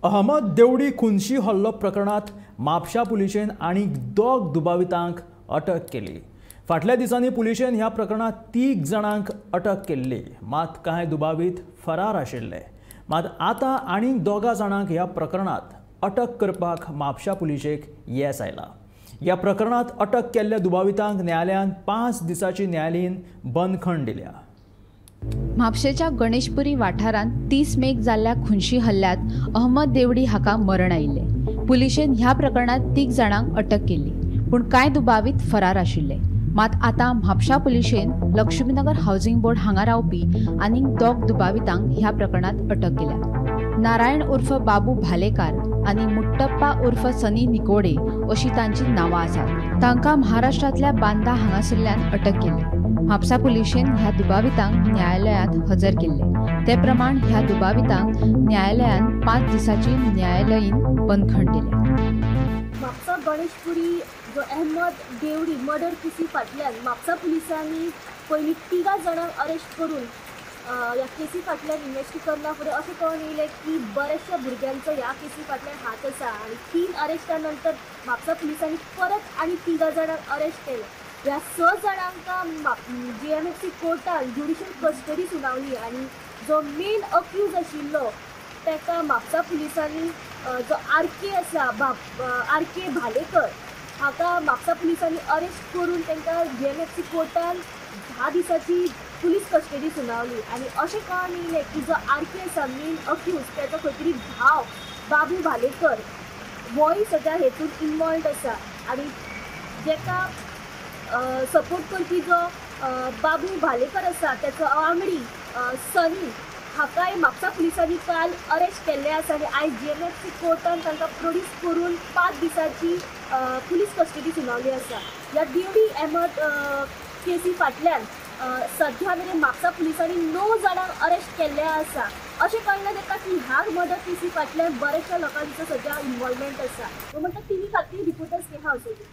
अहमद देवडी खुनशी हल्लो प्रकरणात म्हापशा पुलिशेन आनीक दोग दुबावितांक अटक केली. फाटल्या दिसांनी पुलिशेन ह्या प्रकरणात 3 जाणांक अटक केल्ली, मात कांय दुबावीत फरार आशिल्ले. मात आतां आनीक 2 जाणांक ह्या प्रकरणात अटक करपाक म्हापशा पुलिशेक येस आयला. ह्या प्रकरणात अटक केल्ल्या दुबावितांक न्यायालयान 5 दिसांची न्यायालयीन बंदखण दिल्या. म्हापशेच्या गणेशपुरी वाठारांत 30 मेक जाल्ल्या खुनशी हल्ल्यांत अहमद देवडी हाका मरण आयिल्लें. पुलिशेन ह्या प्रकरणांत 3 जाणांक अटक केल्ली, पूण कांय दुबावीत फरार आशिल्ले. मात आतां म्हापशा पुलिशेन लक्ष्मीनगर हावसिंग बोर्ड हांगा रावपी आनीक 2 दुबावितांक ह्या प्रकरणांत अटक केल्या. नारायण उर्फ बाबू भालेकार आनी मुट्टप्पा उर्फ सनी निकोडे अशी तांची नांवां आसात. तांकां महाराष्ट्रांतल्या बांदा हांगासरल्यान अटक केली. म्हापसा पुलिशेन ह्या दुबावितांक न्यायालयांत हजर केल्ले. ते प्रमाण ह्या दुबावितांक न्यायालयान 5 दिसांची न्यायालयीन बंदखण दिल्या. म्हापसा गणेशपुरी जो अहमद देवडी मर्डर केसी फाटल्यान म्हापसा पुलिसांनी पयलीं 3 जाणांक अरेस्ट करून ह्या केसी फाटल्यान इन्वेस्टी करना फुडें अशें कळून येयलें की बऱ्याचशा भुरग्यांचो ह्या केसी फाटल्यान हात आसा आनी 3 अरेस्टा नंतर म्हापसा पुलिसांनी परत आनी 3 जाणांक अरेस्ट केलें. ह्या 6 जाणांक GMFC कोर्टान ज्युडिशियल कस्टडी सुनावली आनी जो मेन अक्यूज आशिल्लो ताका म्हापसा पुलिसांनी जो RK आसा RK Bhalekar हाका म्हापसा पुलिसांनी अरेस्ट करून तांकां GMFC कोर्टान 10 दिसांची पुलीस कस्टडी सुनावली. आनी अशें कळून येयलें की जो RK आसा मेन अक्यूज ताचो खंय तरी भाव बाबू भालेकर होय सगळ्या हेतून इनवॉल्ड आसा आनी जेका सपोर्ट करपी जो बाबू भालेकर आसा ताचो वांगडी सनी हाकाय म्हापसा पुलिसांनी काल अरेस्ट केल्ले आसा आनी आयज GMFC कोर्टान तांकां प्रोड्यूस करून 5 दिसांची पुलीस कस्टडी सुनावली आसा. ह्या देवडी अहमद केसी फाटल्यान सध्या मेरेन म्हापसा पुलिसांनी 9 जाणांक अरेस्ट केल्ले आसा. अशें कळ्ळें ताका की ह्या मर्डर केसी फाटल्यान बऱ्याचशा लोकांचो सध्या इन्वॉल्वमेंट आसा. म्हणटा तिनी खातीर रिपोर्टर स्नेहा असोजी.